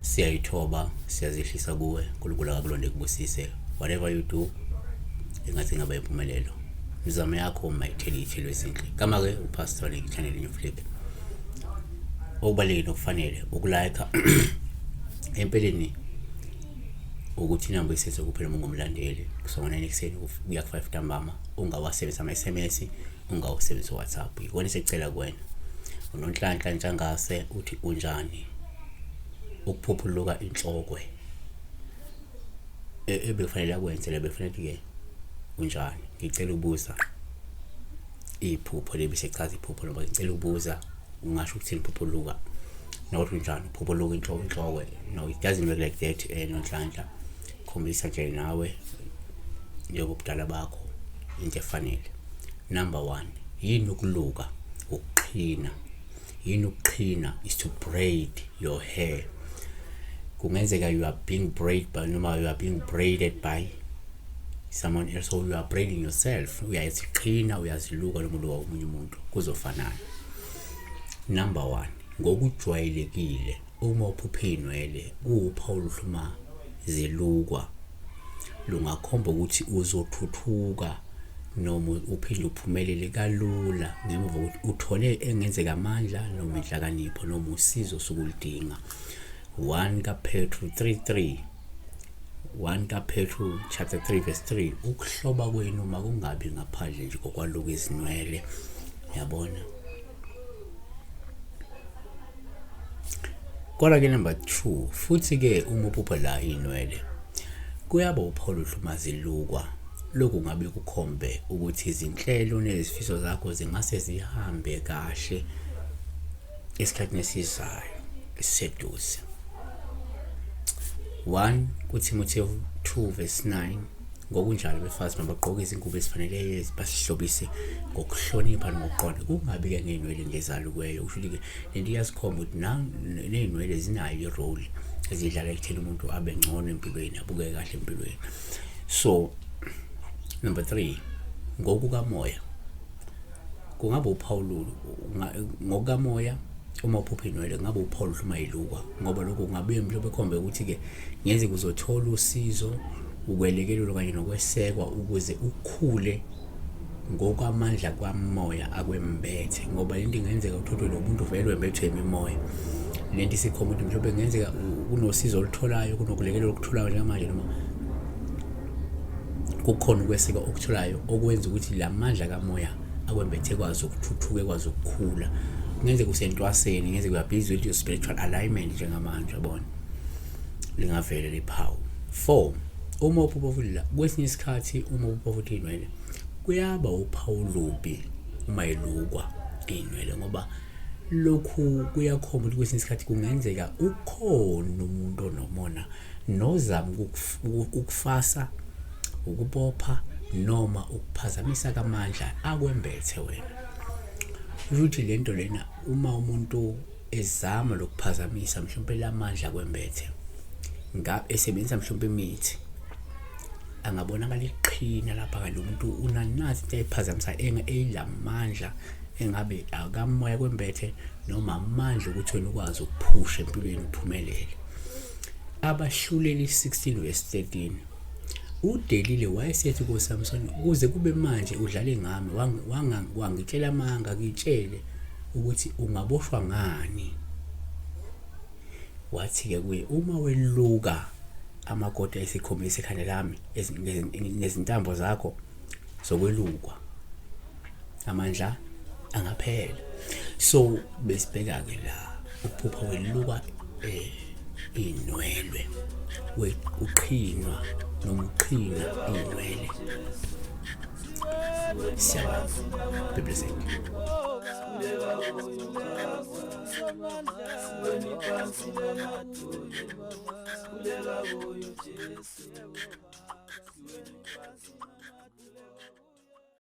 Siyayithoba, siyazehlisa kuwe, uNkulunkulu akakulonde kubusise. Whatever you do, engathi ingaba impumelelo. Imizamo yakho mayithele iy'thelo ezinhle. Kama-ke uPastor channel New Flip. Okubalulekile nokufanele uku-like empeleni ukuthi inamba isenze kuphela uma ungumlandeli kusuka ngo-9 ekuseni kuya ku-5 ntambama, ungawasebenzisa ama-SMS, ungawusebenzisa uWhatsApp. Ikona esikucela kuwena. UNonhlanhla Ntshangase uthi unjani ukuphuphuluka inhlokwe ebekufanele akwenze le befanele ke unjani. Ngicela ukubuza iphupho leli sechaza iphupho noma ngicela ukubuza ungasho ukuthini phuphuluka nokuthi unjani uphuphuluka inhloko inhlokwe. No, it doesn't work like that. Nonhlanhla, khombisa nje nawe njengobudala bakho into efanele. Number 1, yini ukuluka? Ukuqhina. Yini ukuqhina? Is to braid your hair. Kungenzeka you are being braided by, noma you are being braided by someone else, or you are braiding yourself. Uyaziqhina, uyaziluka noma uluka omunye umuntu, kuzofanana. Number 1, ngokujwayelekile uma uphupha iy'nwele kuwuphawu oluhle uma zilukwa, lungakhomba ukuthi uzothuthuka noma uphinde uphumelele kalula ngemuva kokuthi uthole engenzeka amandla noma inhlakanipho noma usizo osuke uludinga. 1 kaPetru 3:3, 1 kaPetru chapter 3 verse 3, ukuhloba kwenu makungabi ngaphandle nje kokwaluka izinwele, yabona. Kodwa ke number 2, futhi ke uma uphupha la inwele kuyaba uphawu oluhle uma zilukwa. Lokhu ngabe kukhombe ukuthi izinhlelo nezifiso zakho zingase zihambe kahle esikhathini esizayo esiseduze. 1 kuThimothewu 2 verse 9, ngokunjalo abefazi mabagqoke izingubo ezifaneleyo basihlobise ngokuhlonipha nokuqonda, kungabi-ke ngey'nwele nje ezalukiweyo. Kusho ukuthi-ke lento iyasikhomba ukuthi ney'nwele zinayo i-role ezidlala ekutheni umuntu abe ngcono empilweni, abukeke kahle empilweni. So number 3, ngokukamoya kungaba uphawu ngokukamoya uma uphupha inwele kungaba uphawu oluhle uma yilukwa, ngoba lokho kungabuye mhlawumbe ekhombe ukuthi-ke ngenzeka uzothola usizo, ukwelekelelwa kanye nokwesekwa ukuze ukhule ngokwamandla kwamoya akwembethe, ngoba lento ingenzeka uthothe lo muntu vele wembethwe imimoya. Lento isikhomba ukuthi mhlawumbe kungenzeka kunosizo olutholayo, kunokulekelelwa okutholayo njengamanje, noma kukhona ukweseka okutholayo okwenza ukuthi la mandla kamoya akwembethe kwazi ukuthuthuka, ekwazi ukukhula. Kungenzeka usentwaseni, kungenzeka uya busy with your spiritual alignment njengamanje, yabona, lingavele liphawu. 4, uma uphupha futhi la kwesinye isikhathi uma uphupha futhi iy'nwele kuyaba uphawu lubi uma ilukwa iy'nwele, ngoba lokhu kuyakhomba ukuthi kwesinye isikhathi kungenzeka ukhona umuntu onomona nozama ukufasa, ukubopha noma ukuphazamisa kamandla akwembethe wena. Ukuthi lento lena uma umuntu ezama lokuphazamisa mhlawumbe lamandla akwembethe, ngabe esebenzisa mhlawumbe imithi, angabonakala iqhina lapha kanti umuntu unanazi into ephazamisa eyilamandla engabe akamoya kwembethe noma amandla ukuthi wena ukwazi ukuphusha empilweni uphumelele. Abahluleli 16 verse 13, uDelile wayesethi kuSamson, kuze kube manje udlale ngami, wangitshela amanga, ngitshele ukuthi ungaboshwa ngani. Wathi-ke kuye, uma weluka amakota esikhombisa ekhanda lami ngezintambo zakho zokwelukwa, amandla angaphela. So besibheka-ke la ukuphupha weluka iy'nwelwe, uqhinwa noma uqhina iy'nwele. Siyabonga. Be blessed.